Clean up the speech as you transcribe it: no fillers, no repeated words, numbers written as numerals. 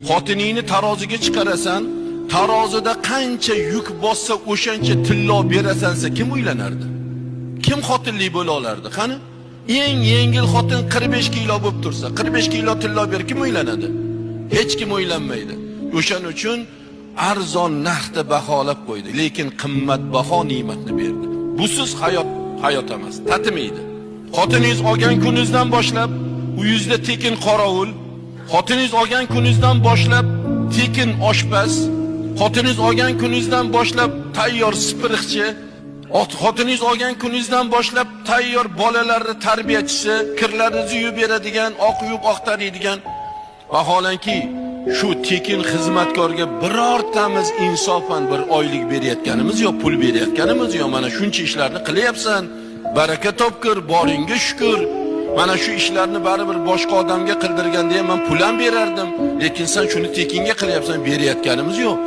Xotiningni taroziga chiqarasan, tarozida qancha yuk bossa o'shancha tillo berasan desa kim uylanardi? Kim xotinli bo'la olardi? Qani? Eng yengil xotin 45 kilo bo'lib tursa, 45 kilo tillo ber, kim uylanadi? Hech kim uylanmaydi. O'shaning uchun arzon narxda baholab qo'ydi, lekin qimmatbaho ne'matni berdi. Busiz hayot hayot emas, tatimaydi. Xotiningiz olgan kuningizdan boshlab uyingizda tekin qorovul, xotiningiz olgan kuningizdan boshlab tekin oshpaz, xotiningiz olgan kuningizdan boshlab tayyor sipiriqchi, xotiningiz olgan kuningizdan boshlab tayyor bolalarni tarbiyachisi, kirlaringizni yuvib beradigan, oq yuvib oqtaradigan. Vaholanki shu tekin xizmatkorga birortamiz insofan bir oylik berayotganimiz yo'q, pul berayotganimiz yo'q. Mana shuncha ishlarni qilyapsan, baraka topkir, boringga shukur. Mana shu ishlarni baribir boshqa odamga qildirganda ham men pul ham berardim, lekin sen shuni tekinga qilyapsan, berayotganimiz yo'q.